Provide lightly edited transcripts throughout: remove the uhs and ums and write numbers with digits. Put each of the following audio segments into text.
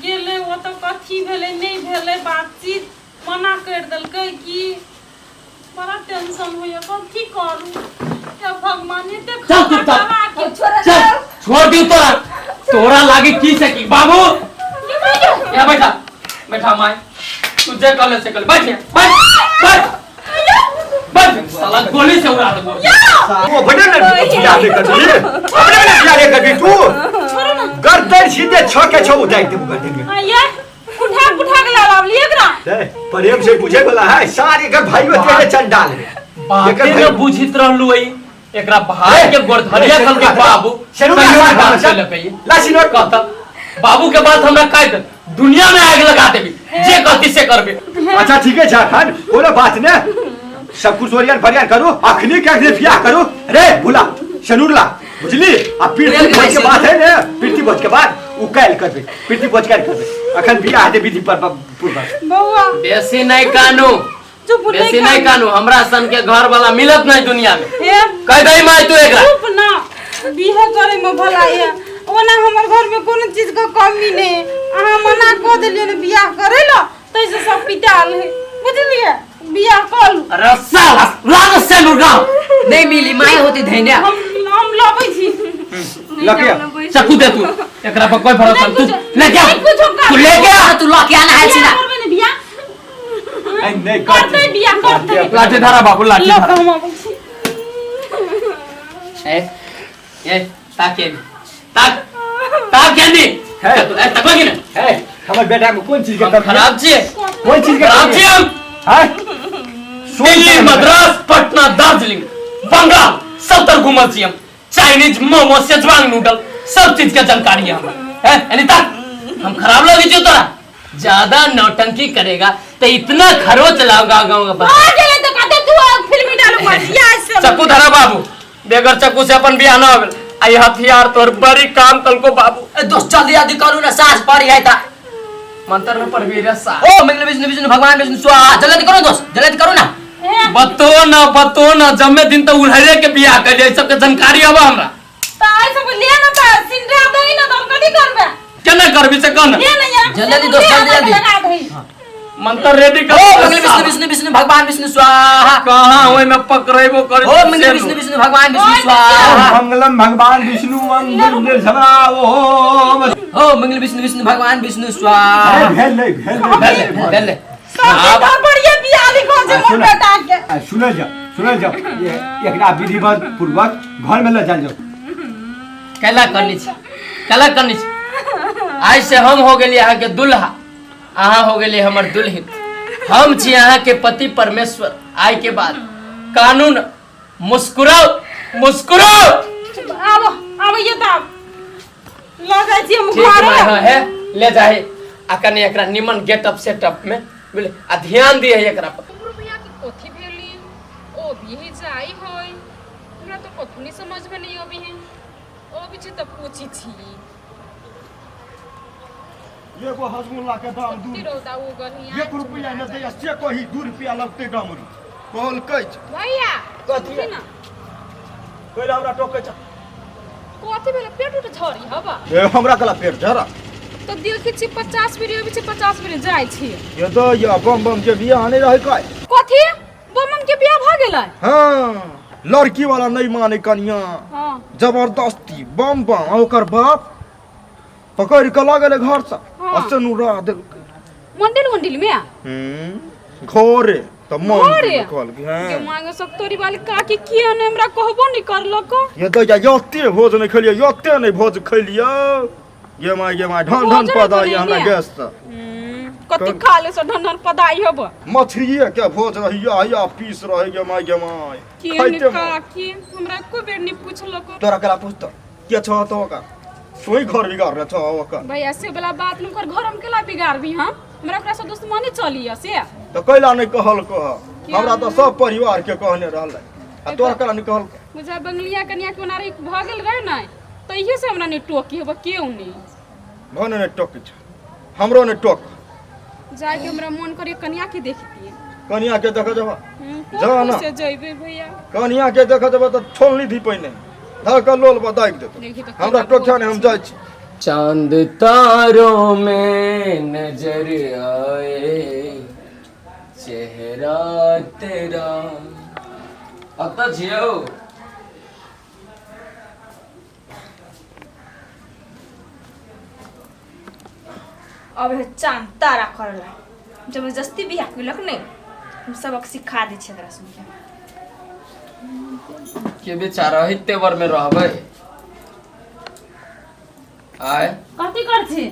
गेलै ओतऽ कथी भेलै नहि भेलै बातचीत मना करि देलकै कि बड़ा टेंशन होइए कथी करू हे भगवान एते चल चुपचाप। खतरा के चल छोड़ दियो तोरा तोरा लागे की से की बाबू यहाँ बैठा बैठा माय तू जे कहले से कहले बैठ यहाँ, बैठ बैठ बैठ साला गोली से उड़ा देबो वो बड़े ना बियाह नहीं करबी अपने ना बियाह नहीं करबी तू गर्दन सीधे छ के छ उतार देबो गर्दन में आ ये उठा उठा के ला लावली एकरा दे प्रेम से पूछे वाला है सारे घर भाइयों तेरे चंडाल है बाते न बुझित रहलू है एकरा भाई के गोरधरिया खल के बाबू शरू कहियो बात केलकै लासी नोट कहता बाबू के बात हमरा काट दे दुनिया में आग लगा देबी जे कहती से करबे अच्छा ठीक है झारखंड कोनो बात ने सब कुछ ओरियान फरियान करू अखनी के अखनी बियाह करू रे भुला शनूर ला बुझली आ पृथ्वी भोज के बाद है ने पृथ्वी भोज के बाद उ कायल करबे पृथ्वी भोज कायल करबे अखन बियाह दे विधि पर पूर्वक बौआ बेसी नहीं कानू चुप बेसी नहीं नहीं कानू हमरा सन के घर वाला मिलत नहीं दुनिया में हे कह दई माय तू एकरा चुप ना बिहे करे में भला है ओना हमर घर में कोनो चीज के कमी नहीं अहाँ मना कऽ देलियै ने बियाह करे ला तैसे सब पिटाल है बुझलियै बियाह कऽ लू अरे साला लाग से गाँव नहीं मिली माय होती धैन्या हम लबै छी लके चक्कू दे तू एकरा पर कोई भरोसा नहीं तू लेके आ नहीं कुछो कर। तू लेके आ तू लके आना है बियाह सीधा करबै ने बियाह नहीं नहीं करतै बियाह करतै लाठी धारा बाबू लाठी लऽ धारा कऽ हम अबै छी ए ए ताक के ताक ताक के दी है। ए तकवा की ना है हमर बेटा में कोन चीज के हम कमी है? खराब छिए कोन चीज के खराब कमी छिए है हम हैं? दिल्ली मद्रास पटना दार्जिलिंग बंगाल सब तर घूमल छी हम चाइनीज मोमो शेजवान नूडल सब चीज के जानकारी है हमरा है अनिता हम खराब लगे छियो तोरा ज्यादा नौटंकी करेगा तो इतना खरोच लाओगा गाँव का आ गेलै तऽ कहतै तू फिल्मी डालू मार या से चक्कू धरा बाबू बेगर चक्कू से अपन बियाह ना हो गेल आई हथियार तोर बड़ी काम कलको बाबू ए दोस्त जल्दी जल्दी करू ना साँझ पड़ी है ता मंत्र न पढ़बी रे सा ओ मंगल विष्णु विष्णु भगवान विष्णु स्वाहा जल्दी करो दोस्त जल्दी करो ना बतो ना बतो ना जमे दिन तो उलहरे के बियाह कर ले सबके जानकारी आवा हमरा त आइ सब ले ना त सिंदरा दही ना त हम कथी करबे केना करबी से कौन ले ना यार जल्दी दोस्त, जल्दी, जल्दी। लगा दही मंत्र रेडी कर ओ मंगल विष्णु विष्णु विष्णु भगवान विष्णु स्वाहा कहाँ ओय में पकड़ेबो करे ओ मंगल विष्णु विष्णु भगवान विष्णु स्वाहा मंगलम भगवान विष्णु मंगल ओम ओ मंगल विष्णु विष्णु भगवान विष्णु स्वाहा अरे भेल नहीं भेल नहीं, भेल नहीं भेल ले सब तो बढ़िया बियाह लिखो छै मोर सुन। बेटा के आ, सुनल जाओ सुनल जाओ ये एकरा विधिवत पूर्वक घर में ल जाल जाओ कैला करनी छी कैला करनी छी आइ से हम हो गेलियै अहाँके दुल्हा अहाँ हो गेलियै हमर दुल्हिन हम छी अहाँके पति परमेश्वर आइ के बाद कानून मुस्कुराओ मुस्कुराओ आबो आबो ये तऽ आब लऽ जाइ छी हम ठीक घरे माय हाँ है ले जाहे आ कनि एकरा निमन गेटअप सेटअप में बुझले आ ध्यान दिए एकरा पर रुपया के कथी भेली ओ भी ही जाई होई हमरा तो कथू नहीं समझ में नहीं अभी है अभी छी तऽ पूछी छी एगो हजमुल्ला के दाम दू कत्ती रौदा उगल है एक रुपया न दैया से कही दू रुपया लगतै डमरू कहलकै छै। भैया कथी? सुनही ना पहिले हमरा टोकै छै कथी भेलै पेट उट झरी हबा ए हमरा कला पेट झरा तो देखै छी 50 बेर अबै छी 50 बेर जाइ छी ये तो या बम बम के बियाह नहीं रहे काय कथी बम के बियाह भऽ गेलै हाँ लड़की वाला नहीं माने कनिया हाँ जबरदस्ती बम बम आ ओकर बाप पकड़ के लऽ गेलै घर से हाँ। आ से नुरा देलकै मंदिर मंदिर में हम्म घरे तऽ मन घरे? कहलकै के हाँ मांगे सब तोरी वाली काकी किया ने हमरा कहबो नहीं करलक ये दैया एते भोज नहीं खेलियै एते नहीं भोज खेलियै गे माय गे माय ढन ढन भोजो पदा नहि ये हमरा बनेलियै। गैस से कथी खा ले सो ढन ढन पदाई हब मछलिए के भोज रहिया या पीस रहे गे माय गे माय के खाइते ने मन। काकी हमरा एको बेर नहीं पूछलक तोरा कला पूछतो के छह तो ओकर सोई घर बिगाड़ छह ओकर भैया से वाला बात न ओकर घर हम केला बिगाड़बी हम हमरा ओकरा से दुश्मनी चली से तऽ कैला नहि कहल कह हमरा तऽ सब परिवार के कहने रहलै आ तोरा कला नहि कहल बुझा बंगलिया कनिया के ओना रही भऽ गेल रहे ने तहिये से हमरा नहीं टोकी होबे केओ नहीं भने नहि टोकै छै हमरो नहि टोक जाके हमरा मन करे कनिया के देखतिए कनिया के देख जेबह जा ना। से जइबे भैया कनिया के देख जेबह तऽ छोलनी धी पहिने धऽ कऽ लोल पर दागि देतौ देखी तऽ हमरा केना टोकिया नहि हम जाइ छी चांद तारों में नजर आए चेहरा तेरा। कतऽ छियौ? अब हे चांद तारा करला जबरदस्ती बियाह केलक ने, हम सबक सिखा दै छी एकरा सुनके। के बेचारा है तेवर में रहबै आय। कथी कर छी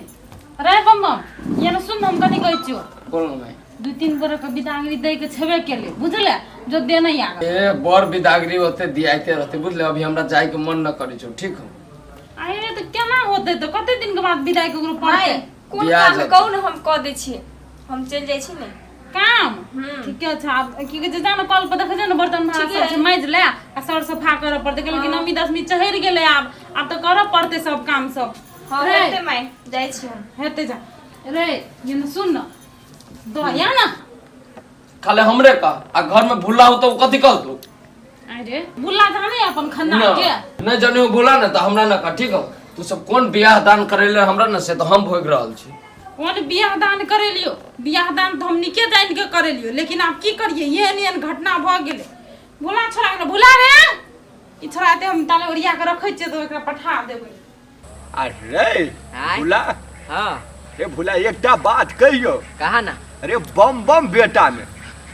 रे बम बम? ये न सुन, हम कथी कहै छियो। बोल न भाई। दू तीन गोरे के बिदागरी दै के छेबे केले, बुझले जो दे नहीं आगा। ए बड़ बिदागरी होते दियाते रहते, बुझले? अभी हमरा जाय के मन न करै छौ, ठीक हो? अरे तो केना होते? तो कते दिन के बाद विदाई केकरो माय पड़ते? कोन बियाह काम जतै। कहू ने, हम कऽ दै छी, हम चलि जाइ छी ने। काम? हम्म। ठीके छै। आब की कहै छै, जा ने कल पर देखै छै ने, बर्तन भाड़ा ठीके सब छै, है। माजि ले आ सर सफा करऽ पड़तै, लेकिन नवमी दसमी चढ़ि गेलै, आब आब तऽ करऽ पड़तै सब काम सब। हँ। रे। हेतै माय, जाइ छी हम। हेतै, जा रे। ये ने सुन न, दया न। खाली हमरे कह आ घर में भूला हो तो कथी कहतौ? अरे भुला जाने अपन खानदान के। नहीं जाने हो भूला ने तो हमरा न कह, ठीक हो? तू सब कोन बियाह दान करे ले हमरा न, से तो हम भोग रहल छी। कोन बियाह दान करेलियो? बियाह दान तऽ हम नीके जानि के करेलियो, लेकिन आब की करिए, एहन एहन घटना भऽ गेलै। भुला छोड़ा के भुला रे, ई छोड़ा एते हम ताले ओरिया के रखै छियै तऽ ओकरा पठा देबै। अरे आँय? भुला। हाँ। रे भुला, एकटा बात कहियो। कहा ना। अरे बम बम बेटा में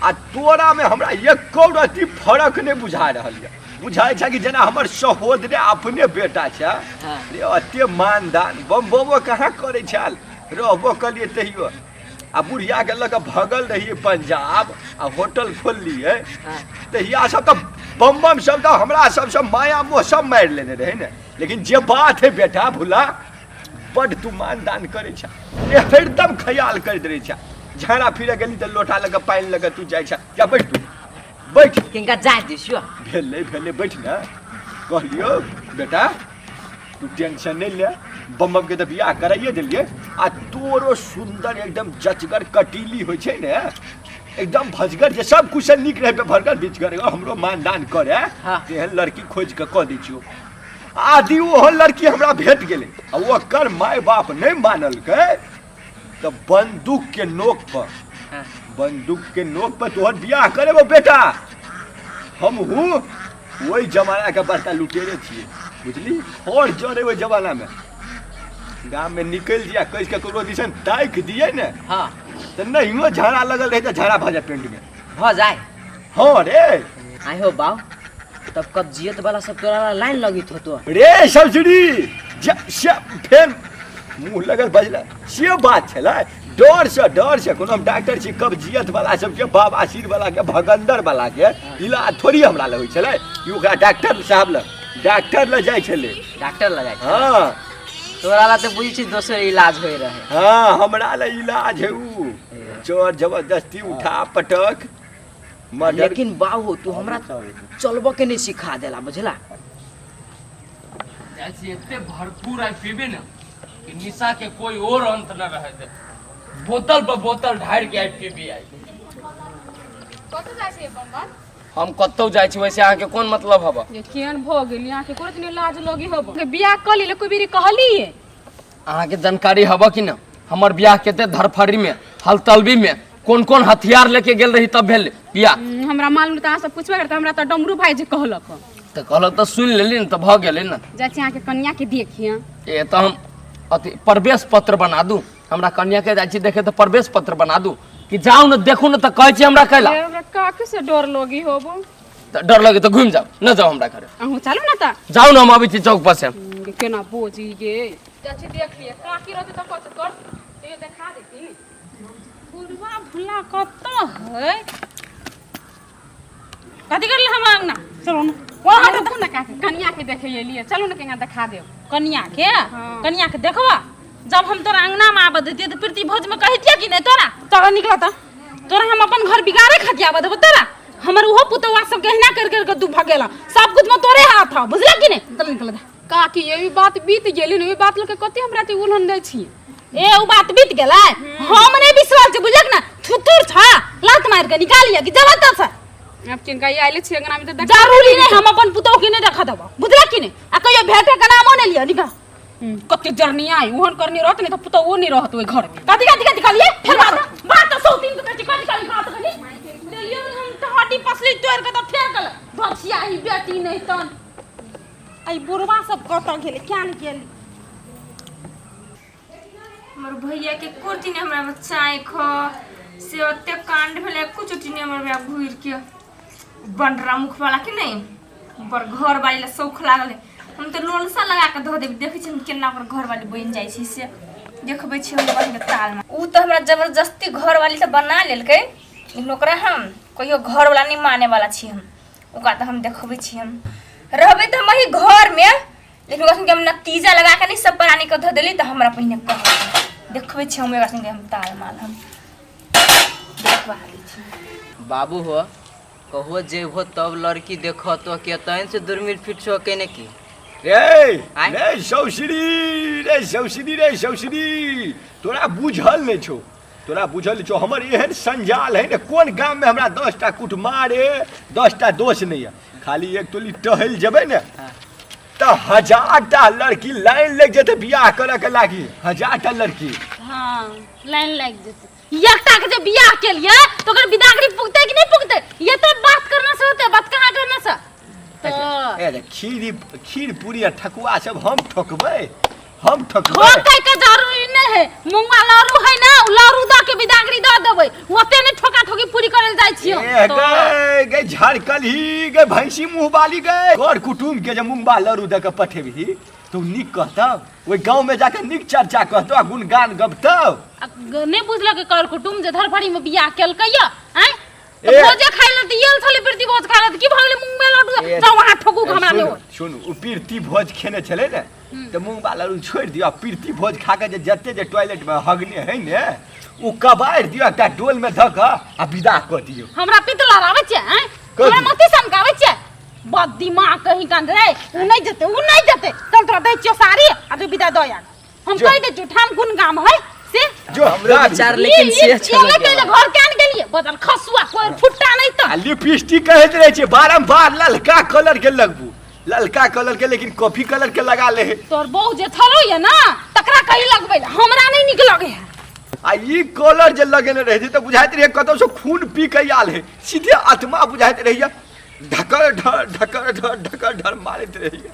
आ तोरा में हमरा एको रत्ती फर्क नहि बुझा रहल यऽ। बुझाइ छै कि जेना हमर सहोदरे अपने बेटा छै। हाँ। रे एते मानदान बम बमो कहाँ करै छल? रहबो कलियै तैयो आ बुढ़िया के लऽ कऽ भगल रहियै पंजाब आ होटल खोललियै। हाँ। तहिया सब तऽ बम बम सब तऽ हमरा सबसँ माया मोह सब मारि लेने रहै ने। लेकिन जे बात है बेटा भुला, बड तू मानदान करै छ, हरदम ख्याल करैत रहै छ। झाड़ा फिरे गेली तऽ लोटा लऽ कऽ पानि लऽ कऽ तू जाइ छ। जा बैठ, तू बैठ। किनका जाय दिसियो? भेलै भेलै, बैठ ने। कहलियौ बेटा, तू टेंशन नहि ले। बम बम के तऽ बियाह कराइए देलियै आ तोरो सुंदर एकदम जचगर कटीली होइ छै ने, एकदम भजगर, जे सब कुछ नीक रहै, भरगर बिचगर, हमरो मानदान करे। हाँ। तेहन लड़की खोजि कऽ कऽ दै छियौ। आदि ओहो लड़की हमरा भेट गेलै आ ओकर माय बाप नहि मानलकै तऽ बंदूक के नोक पर, हाँ। बंदूक के नोक पर तोहर बियाह करेबो बेटा। हमहूँ ओहि जमाना के बड़का लुटेरे छियै, बुझली? और जरे ओहि जमाना में गाम में निकलि जाय, कहि के ककरो दिसन ताकि दियै ने, हाँ। तऽ नहियो झाड़ा लगल रहै तऽ झाड़ा भऽ जाय पेंट में। भऽ जाय? हाँ रे। आइ हो बाउ, तब कब्जियत वाला सब तोरा ला लाइन लगित होतो। रे सब्सिडी से फेर मुँह लगल बजला, से बात छलै। डर से, डर से कोनो हम डॉक्टर छी? कब्जियत वाला सबके, बवासीर वाला के, भगंदर वाला के इलाज थोड़ी हमरा लग होइ छलै कि ओकरा डॉक्टर साहब लग, डॉक्टर लग जाइ छलै। डॉक्टर लग जाइ? हाँ। तोरा ला तऽ बुझै छी दोसर इलाज होइ रहे। हाँ, हमरा लग इलाज है उ जोर जबरदस्ती उठा पटक मर्डर। लेकिन बाबू, तू हमरा चलबऽ के नहीं सिखा देला, बुझला? जाइ छी, एते भरपूर आइ पीबे ने कि निशा के कोई और अंत न रहे दे। बोतल पर बोतल ढार के आइ पीबी आइ। कतऽ जाइ छियै बम बम? हम कतौ जाइ छी, वैसे अहाँके कोन मतलब हबा? ये केहन भऽ गेली? अहाँके कोनो दिन लाज लगी हब? बियाह कऽ लेले कोई बेरी कहलिए? अहाँके जानकारी हबा कि न, हमर बियाह कते धरफड़ी में, हलतलबी में, कोन कोन हथियार लेके गेल रही तब भेल बियाह। हमरा मालूम तऽ अहाँ सब पूछबे करते, हमरा तऽ डमरू भाई जी कहलक। तऽ कहलक तऽ सुनि लेली ने तऽ भऽ गेलै ने। जाइ छी अहाँके कनिया के देखिए। ए तऽ हम अथी प्रवेश पत्र बना दू। हमरा कन्या के जाइ छी देखे तऽ प्रवेश पत्र बना दू कि जाउ ने देखू ने तऽ कहै छी हमरा कैला। हमरा काके से डर लगी होबो। तऽ डर लगे तऽ घुमि जाउ न, जाउ हमरा घरे। अहूँ चलू ने तऽ। जाउ ने, हम अबै छी चौक पर से। केना बोझी गे। चाची देख लिए, काकी रहते तऽ कथी कर ते देखा देती। बुढ़वा भुला कतऽ है? कथी करले हम अंगना? चलो ना वहाँ। हटू ने काकी, कनिया के देखे एलिए, चलू ने केना देखा देब। कनिया के? हाँ। कनिया के देखबा? जब हम तोरा अंगना में आबऽ देतियै तऽ प्रीति भोज में कहितियै कि नहि तोरा? तोरा निकला तऽ तोरा हम अपन घर बिगाड़े खातिर आबऽ देबो तोरा? हमर ओहो पुतौआ सबके एहिना कर कर के तू भगेला। सब कुछ में तोरे हाथ हौ, बुझला कि नहि? चल निकल दे। काकी, ये भी बात बीत गेली ने, ई बात लके कते हमरा ते उलहन दै छी? ए उ बात बीत गेलै, हम नहि विश्वास छै, बुझलक ना? थुथुर छ, लात मारि के निकालिए कि जब तऽ से। आब किनका आइले छी अंगना में तऽ देखा। जरूरी नहीं, हम अपन पुतोह के नहीं रखा देबो, बुझला कि नहीं? आ कहियो भेटे के नामो नहीं लियो। निकल। कते जरनिया आई ओहन करनी रहत नहीं तो पुतौ नहीं रहत ओइ घर में। कथी कथी कथी कहलिए फेर बात बात तो सौ तीन के कथी कथी कहली बात कहली देलिए हम तो हड्डी पसली तोड़ के तो फेंक गेल बचिया ही बेटी नहीं तन। आई बुढ़वा सब कतऽ गेलै क्या नहीं गेली। हमर भैया के कुर्ती ने हमरा बच्चा ख से ओते कांड भेलै कुछ नहीं हमर भैया घुर के बनरा मुख वाला के नहीं बड़ घर वाली ला शौख लागल है। हम तो लोलसा लगा के धो देब, देखै छी हम केना ओकर घर वाली बनि जाइ छै से देखबै छी हम बहिन के ताल में। उ तो हमरा जबरदस्ती घर वाली तऽ बना लेलकै, लेकिन ओकरा हम कहियो घर वाला नहीं माने वाला छी हम। ओकरा तऽ हम देखबै छी, हम रहबै तऽ हम एही घर में, लेकिन ओकरा संगे हम नतीजा लगा के नहीं सब प्राणी के धो देली तऽ हमरा पहिने कहब। देखबै छी हम ओकरा संगे हम ताल माल हम देखबा दै छी। बाबू हो कहो जेबहो तब लड़की देखो तो के तहन से दूरमीर फिट छो केने की। रे आँय? रे सौश्री, रे सौश्री, रे सौश्री, तोरा बुझल नहि छौ, तोरा बुझल नहि छौ हमर एहन संजाल है ने कोन गाम में हमरा 10टा कुटुमार है, 10टा दोस्त नहीं है, खाली एक टोली टहल जेबै ने तऽ 1000टा लड़की लाइन लागि जेतै बियाह करऽ के लागी, 1000टा लड़की। हाँ लाइन लागि जेतै। एकटा के जे बियाह केलिए तो ओकर बिदागरी पुगतै कि नहीं पुगतै ये तो बात करना से होते, बात कहाँ करना से। तो ए रे, खीर पूरी आ ठकुआ सब हम ठोकबै, हम ठोकबै। ठोकै के जरूरी नहीं है, मुंगा लारू है ना, उ लारू द के बिदागरी द देबै, ओते नहीं ठोका ठोकी पूरी करल जाइ छियो। ए तो गए गए झड़कलही गए भैंसी मुंह बाली गए कर कुटुम के जे मुंगबा लड़ू द के पठेबही तो नीक कहतौ, ओहि गांव में जाके नीक चर्चा कहतौ आ गुणगान गबतौ। आ नहीं बुझलक कर कुटुम जे धरफड़ी में बियाह केलकै या आँय तो ए। भोजे खाइ लए दियल छलै, प्रीति भोज खाइ लए, तऽ की भऽ गेलै मूँग में लड्डू? ए। जाउ अहाँ ठोकू के हमरा सुनू, नहि होय। सुनू, ओ प्रीति भोज खेने छलै ने तऽ मूँगबा लड्डू छोड़ि दियौ, आ प्रीति भोज खा के जे जते जे टॉयलेट में हगने है ने ओ कबाड़ि दियौ, एकटा डोल में धऽ कऽ आ विदा कऽ दियौ। हमरा पित्त लड़ाबै छियै आँय? कथी? हमरा मति सनकाबै छियै? बद दिमाग कहीं कान रे, उ नहि जेतै, उ नहि जेतै। चल तोरा दै छियौ साड़ी आ तू विदा दऽ आन। हम जो। कहि दै छियौ ठाम कोन गाम है से। जो हमरो दाबी। विचार लेकिन ई- से ई छलो केले के केले बात। घर केन गेलियै बदल खसुआ कोई फुट्टा नहीं त आ लिपस्टिक कहैत रहै छै बारम्बार ललका कलर के लगबू, ललका कलर के, लेकिन कॉफी कलर के लगा ले है। तोर बहू जे छलो ये ना तकरा कही लगबै ला, हमरा नहीं नीक लगे है। आ ई कलर जे लगेने रहै छै तऽ बुझाइत रहै कतौ से खून पी के आयल है, सीधे आत्मा बुझाइत रहैया ढकर ढर ढकर ढर ढकर ढर मारैत रहैया।